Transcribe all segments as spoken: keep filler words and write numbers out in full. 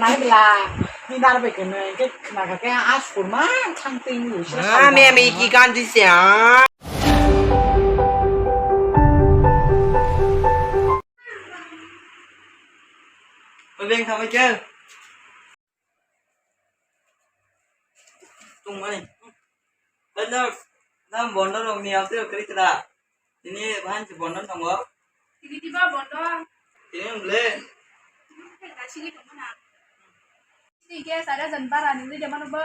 Nai bela, ni dar bai kene, ke khna ka ke as kurma, thang ting lu, sira Ah, sal me, ba. Me ki kan di se, ah. Obeng khamai ke. Tungmani. Hello, nang bondo rok ni asli kri kra. Ini bahan si bondo tongo. Tini tiba bondo. Tini ble. Tini tongma na. Tini ke sada jan bara ni ble jamano bo.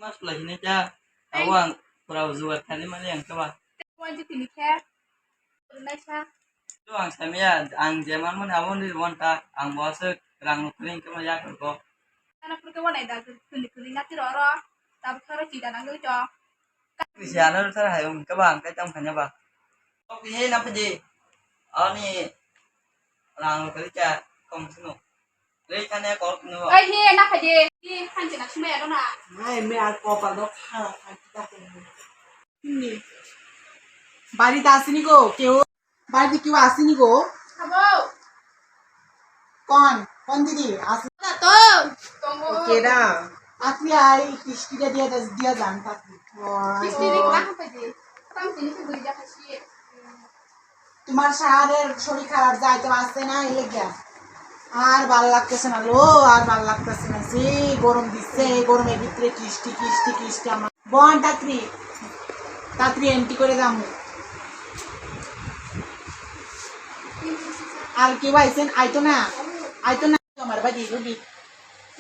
Mas pula sini cha. Awang pura juat kali mani yang kaba. Wan tini ke. Naisa. To ang samya, ang je manmani abo ni wan ta, ang bo aswk rang nukri hwnkhe ma yak ko. Nana purke wan ai da, kuli kuli na tiro ro, tab thoro chida nang to. Ni se ano thar hai um ka ba ang kai tam khanya ba. Kok he na phaji. Ani rang nukri cha kom sino. Rei kane kok no. Ai he na phaji. Ki hanchi na sumaya ro na. Ai me ar ko pa do kha kha kita ko. Ni. Bari da sini go, keu. Baidi keu asini go? Abo. Kon? Kon didi? Asini. Na to. Tongo. Keda? Asli ai kisti dia dia dia dia jan tak. Oh, kisti di oh. Kula hapai di. Tam sini ke beri jahat sih. তোমার সাহারের শরীর খারাপ যাইতে পারছে না, এই গিয়া। আর ভালো লাগতেছে না লো, আর ভালো লাগতেছে না। যে গরম দিচ্ছে, এই গরমের ভিতরে কিস্তি, কিস্তি, কিস্তি। আমার বোন তাড়াতাড়ি, তাড়াতাড়ি এন্ট্রি করে যাবো। আর কেউ আইছেন? আইতো না, আইতো না। আমার বাড়ি রুগী।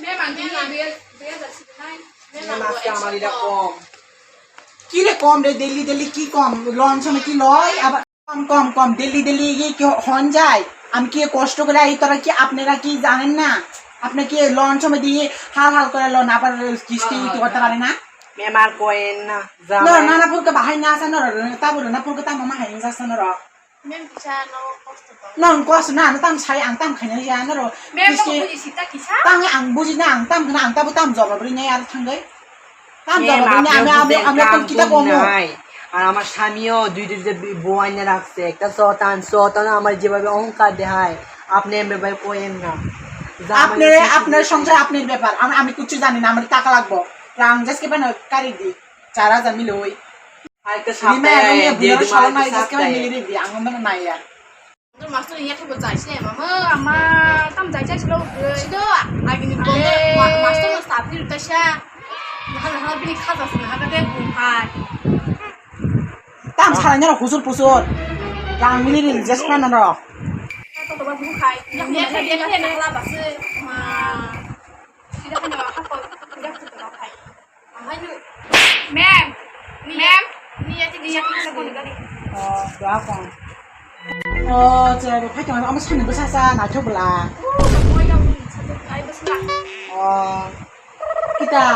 Ma'am, ang dili biyar, biyar da sini nai. Ma'am, aske amar ira kom. Ki re kom re, daily daily ki kom? Lunch সময় কি লয়? আবার কম, কম, কম, ডেলি ডেলি কি, কি হন যায়? আমি কি কষ্ট করে আই, তোরা কি, আপনারা কি জানেন না? আপনি কি লন সময় দিয়ে হাল হাল করে লন, আবার কিস্তি দিতে করতে পারে না? Memar koen na. No, জামাই। Nana purka bahai na sa no, tabur na purka ta mama hai sa no. Mem kisa no kosto to. Nang kosto na, no tam sai ang tam khaina ya no. Mem ko buji sita kisa? Tang ang buji na, ang tam khana, ang tabu tam jawab ri nai ar thangai. Tam jawab ri nai, আমি, আমি, আমি কোন কিতা কম? নাই। আর আমার স্বামীও দুই দুইটা বি-, বউ আইনা রাখছে। একটা শতান, শতান আমার যেভাবে অহংকার দেখায়, আপনি এভাবে কইেন না। জামাই আপনার, আছে, আপনার সংসার, আপনার ব্যাপার। আমি, আমি কিচ্ছু জানি না, আমার টাকা লাগবো। রাং জাসকে পানো কারি দি। চার হাজার মিলে ওই। আরেকটা সাপ্তাহে, দুই দিন, আরেকটা সাপ্তাহে। Ang mano naiya. Master ni yakhe bo jai se mama, ama tam jai jai silo. Sido, agini bondo, ma-, master no staff ni uta sha. Naha naha bini khaja se naha kate bumhai. Tam salai nero husur pusur. Rang mili ril jes pa nero. Toto ba bumhai. Yakhe yakhe naha la base. Ma. Sida hanya apa? Sida hanya apa? Ma'am, ma'am, ni ya tini ya tini sa kono gari. Oh, doa kong. Oh, chere, phai tong, amo sani bwsa sa, na thok bla. Oh, kita,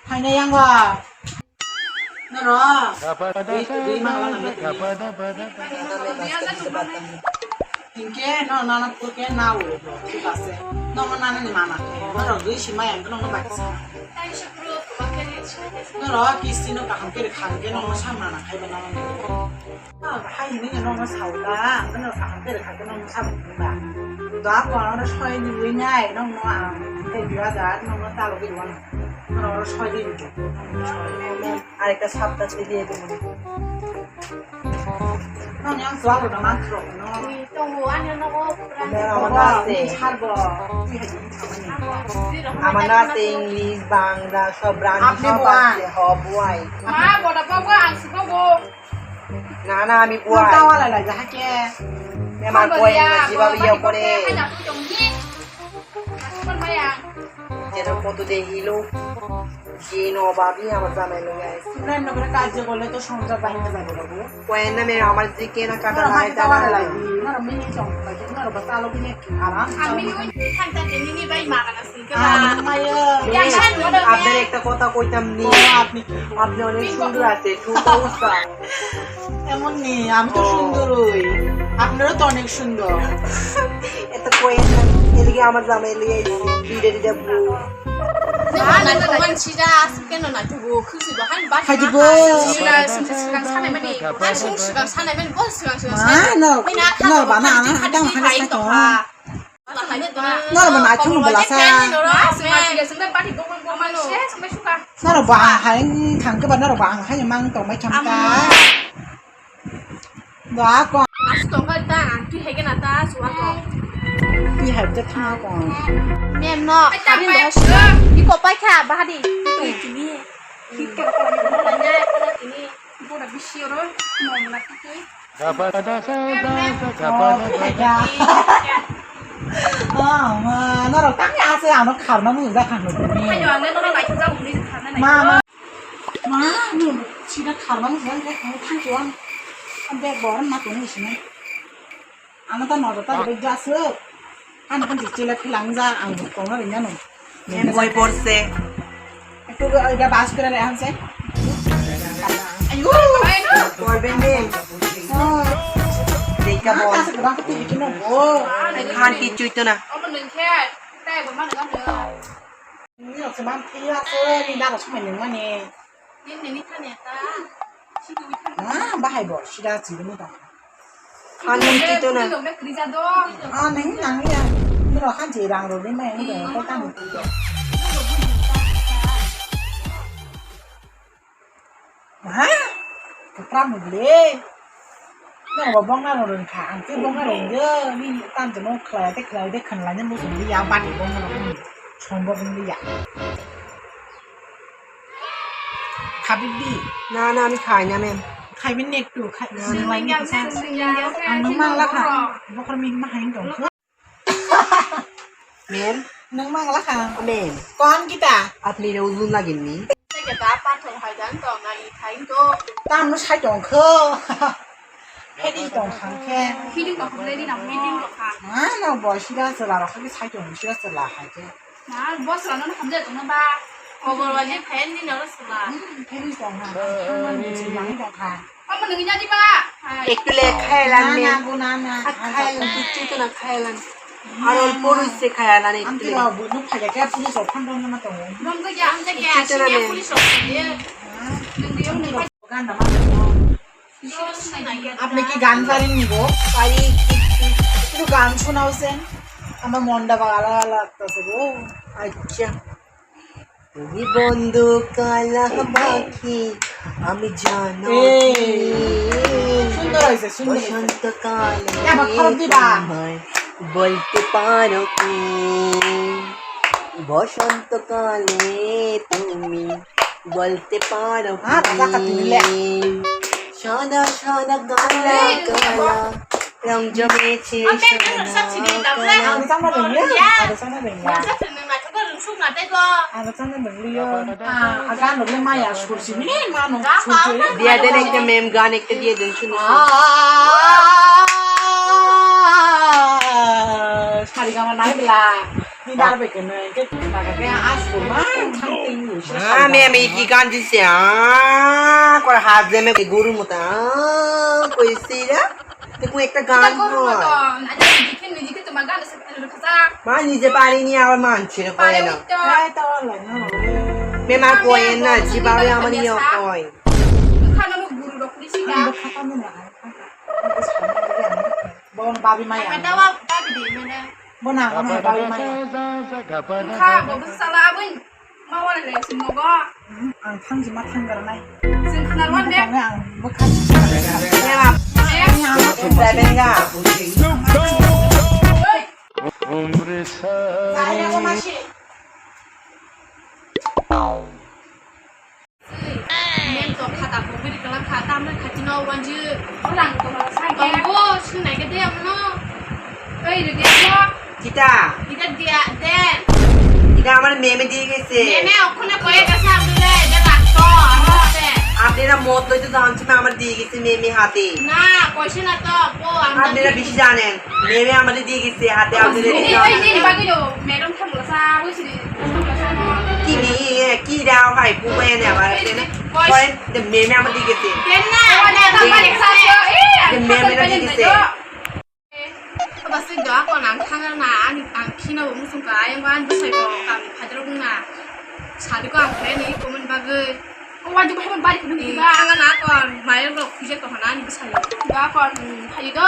hai na yang wa. Noro. Dui, dui mangla nang. Hingke no nana purke nao, thik ase. No nana ni mana khe. Noro dui si maya no no baksa. Noro kisti no kaham kere khangke no no samna na khai ba no. Ah, hai ni no no sauda. No kaham kere khangke no no samna ba. Da ko no soi ni wi nai no no ang. Te dua da no no talo bi wan. No no soi di. Arekta sapta se diye dibo. Noni ang suago na mantro no. Tongo, ani nogo, Mera, ama nase. Sarbo. Ama nase English, Bangla, sob brand, sob ase, ho, buai. Ma, boda bogo, ang si bogo. Na, na, ami buai. Tawa la la, jahake. Memar buai, jiba biya kore. Jeno koto de hilo. Jeno babi ama jamai lo guys. Sibrai nokre kajje bole to songjak bahai na jabo babu. Koyan na me amar je kena kata nai ta na. Nara mini chong lagi, nara ba talo bini aram. Ami ni thang ta de nini bai magana si ke ba. Amaya. Ya shan mo da. Apnar ekta kotha koitam ni. Apni ki? Apni onek sundor ache, chota usa. এমন নেই, আমি তো সুন্দরই। আপনারা তো অনেক সুন্দর। এত কয়েন না, এদিকে আমার জামাই লিয়ে আইছি, দুইটা দুইটা বউ। Hai di bo. Sila, sila, sila, sana mani. Hai, sila, sila, sana mani. Bo, sila, sila, sana. Ma, no, no, ba na, na, ada makan sa ko. Norok bo naithok no bwlasa. Norok bo ang hai wng thang khe ba norok bo ang hai mang tong bai kha ta. Ba ko. Twi hai khe na ta suwa ko. Twi hai khe thang ko. Mem no. Iko pai kha bahadi. Twi tini. Twi ka ko ni. Boda bisi oro. Mo mla twi. Norok tangni ase ano kharna mung jak khan. Ma, ma, ma, no, sida kharna mung jak khan thang tuan. Ang bag boran ma tong sini. Ano ta noro ta bag jasuk. Ano kan chila philang ja ang kong na ringa no. Em boi porse. Ektu ga bas kore le hanse. Ayo. Porben de. Oh. Deka bol. Asa ga bang kiti kiti no bo. Khan ki chuito na. Omo nung khe. Tai bo ma nung. Ni rok se man thila se ni daro sumai nung mani. Ni ni ni thani ta. Ah, bahai bo sida chiri mo tong. Khan nung tito na. Ah, nang nang ya. Ni ro khan je rang ro ni mai ni ko tang tito. Ha? Kapra mo le. No bo bong na ro ren kha. Ang te bong na ro yo. Ni tan te mo khlai te khlai te khan la ni mo sum ya ba ni bong na ro. Chom bo bong ya. Khabidi. Na, na, ami khai na, mem. Khai bin nek tu, khai. Na, na. Ang nung mang la kha. Bokhor min ma hain dong. Mem. Nung mang la kha. Mem. Kon kita? Apni re uzun lagin ni. Kita apa thong hai dan tong na i khai to. Tam no sai tong kho. Hedi tong kha khe. Hedi tong kha, hedi na meeting tong kha. Ah, no boy, sida sala, kha sai tong, sida sala hai khe. Na, boss rano na hamjai tongna ba. Kobor waje fan ni noro sala. Hmm, fan ni tong ha. Thangman ni si yang tong ha. Omo nungya di ba? Hai. Ektu le khailan. Na, me. Na, bu na, na. Khailan, kichu to na khailan. Aro purus se khailan ektu le. Amti ba bu nuk khaja kya police rok phan dong na tongo. Dong to kya, amti kya, kichu to na me. Police rok ye. Nung di yong ni. Ganda ma. Apni ki gan parin ni bo? Pari. Ektu gan shunao sen. Amar mon da ba ala ala lagtase go. Acha. তুমি বন্ধু কালা পাখি, আমি জানো। এই, সুন্দর হয়েছে, সুন্দর হয়েছে। বসন্তকালে এ, আবার খরচ দিবা। তোমায় বলতে পারো কি? বসন্তকালে তুমি বলতে পারো কি? হ্যাঁ, রাজা কাটি দিলে। সাদা সাদা কালা কালা রং জমেছে সাদা কালা। Ang sama dong ya, ada sama dong ya. Ada sama dong ya. Ah, agan dong ya, maya sursi ni, mano sursi. Dia dan ekta mem gan ekta dia dan sini. Ah, sari gama nai bela. Ni dar be kene, ke baga ke as kurma, something. Ah, mem iki gan dise. Ah, kor hat de me guru muta. Ah, koi sira. Te kung ekta gan hoi. Ma nije parini abar manchire koi na. Bemar koi na, jibabe amar iyo koi. Bon babi maya. Bona, bona, babi maya. Kha, bo bwsa sala aboni ma wala le sing nogo. Ang thang jima thang garnai. Sing khna wan de. Ang bwkha. Oi. Saya ko masi. Mem to khata ko biri kala khata amna khati no wanju. Orang to sai ke. Tongo, sing nai ke de amno. Oi, de de. Kita. Kita dia de. Kita amar meme di gese. Meme okkone koye gese amne de rakto amne. Apni na mot loi to janchi na amar di gese meme hate. Na, koise na to, po amna. Apni na bisi janen. Meme amar di gese hate apni de. Oi, oi, oi, bagwi do. Madam thangla sa, oi sini. Kini, kira hai pu bai ne ba. Oi, oi. Koi de meme amar di gese. Denna, denna, de meme na di gese. Aba se ga ko nang thang na, ani ang khina bo musung ka, ayang ba ani sai bo kam phajro na. Sadi ko ang khe ni komen bagwi. O wajib hai bari ko ni ba. Thang na ko, mai ro khuje ko na ni sai. Ga ko, phai do.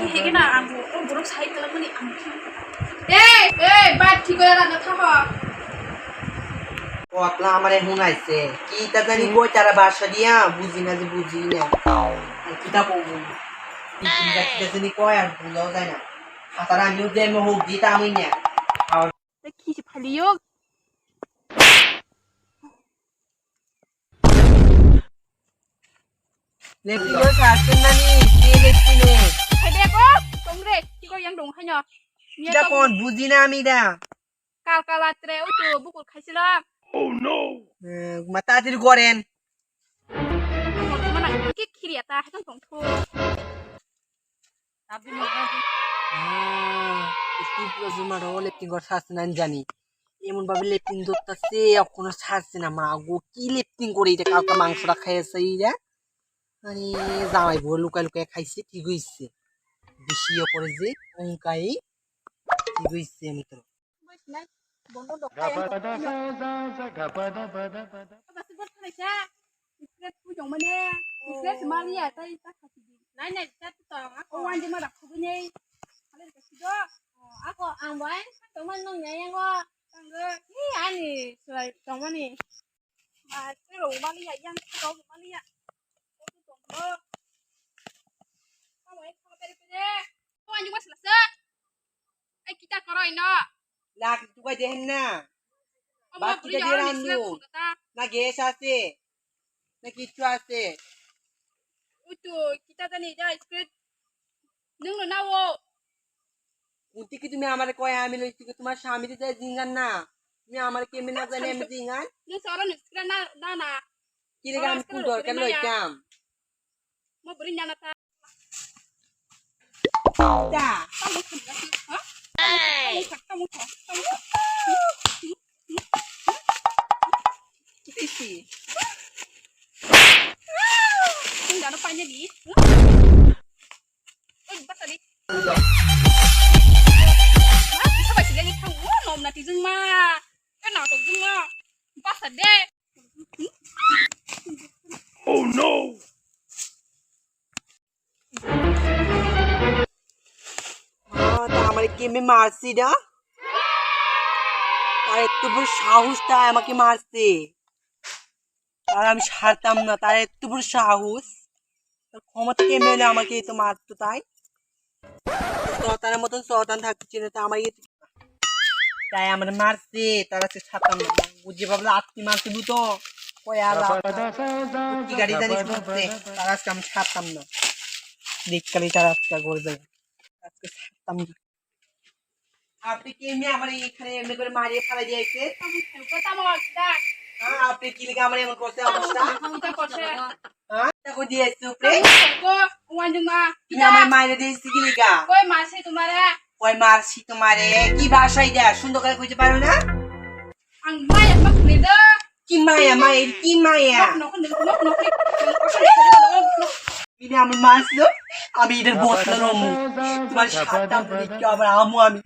Higena ang bo, o borok sai khalangmani ang. Ei, ei, bat thik oi rang tha ho. Potla amare hunaise. Kita jani koi tara basa dia, buji na je buji na. Kita bo. Kita jani koi ar bulo jai na. Hatara ni je mo hok di ta mui na. Te khi se phaliyo. Lepingo sarsen nani, ke lepine. Hai de ko, tongre, ki ko yang dong haino. Nia Kita to kon buji na ami da. Kal kala tre, utu bukul khaisila. Eh, mata tir goren. Mana ki khiri ata, hai tong tong thu. Tabdi mo. Ah, itu juga cuma ro lepin gor sas nan jani. Emon babi lepin dot ta se, aku no sas na ma go ki lepin gori de kal ka mangso da khai sai ya. Ani jamai bo lukai lukai khaisi thigui se. Bisi yo kore je ongkai thigui se mitro. Nai nai chat tong ako. O wanje ma dak khugui nei. Hale ka sido. Ako ang bai tongman nong ya yang o. Tanggo. Ni ani sulai tongmani. Ma tiro mali ya yang tiro mali ya. Ko tu tonggo. Kamu yang kamu pere pere. Ko anjing mas lasa. Ai kita koroi no. Lak tu ka dehen na. Bak kita dia randu. Na gas ase. Na kichu ase. Utu kita tani ja script. Nung no nawo. Kunti ki tumi amare koi ami loi tiki tuma sami de jingan na. Tumi amare kemi na jane ami jingan. Nung soro nung script na na na. Kile gam kun dor kan loi kam. Mo buri na na ta. Da. Isi. Sing dano panya di. Oi, basa di. Basa di. Nom na tijung ma. Kan na tijung ma. Basa de. Oh no. Ah, তা আমারে কেমনে মারছি এটা? তার এত বড় সাহস, তাই আমাকে মারছে। আর আমি ছাড়তাম না, তার এত বড় সাহস। তার ক্ষমতা কেমনে হলে আমাকে এত মারতো তাই? শয়তানের মতন শয়তান থাকতে চেনে তো আমার ইয়ে তাই আমার মারছে, তার আজকে ছাড়তাম না। বুঝে ভাবলে আত্মি মারতে বুতো, কই আর লাভ নাই। কি গাড়ি জানি শুনছে, তার আজকে আমি ছাড়তাম না। দেখকালে তার আজকে গড়ে যাবে। আজকে ছাড়তাম না। আপনি কি এমনি আমার এখানে এমনি করে মারিয়ে ফেলে দিয়েছে? হ্যাঁ, আপনি কি লিখে আমার এমন করছে অবস্থা? হ্যাঁ? দেখো দিয়েছে উপরে। তুমি আমার মায়ের দিয়েছি কি লিখা? কই মারছি তোমারে? কই মারছি তোমারে? কি ভাষায় দেয়? সুন্দর করে বুঝতে পারো না? Ang maya mak ni da. কি মায়া, মায়ের কি মায়া? Nok nok nok nok. Ini আমার মাছ লো, আমি এটার বদলা লমু। তোমার সাতটা মুরগি কি আবার আমু আমি।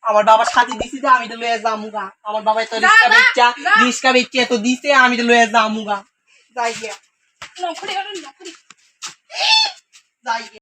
আমার বাবার সাথে দিছি যে আমি তো লয়ে যামু গা। আমার বাবা তো রিক্সা বেচা, রিক্সা বেচা তো দিছে, আমি তো লয়ে যামু গা। যাই গিয়া। Nok ni nok ni. যাই গিয়া।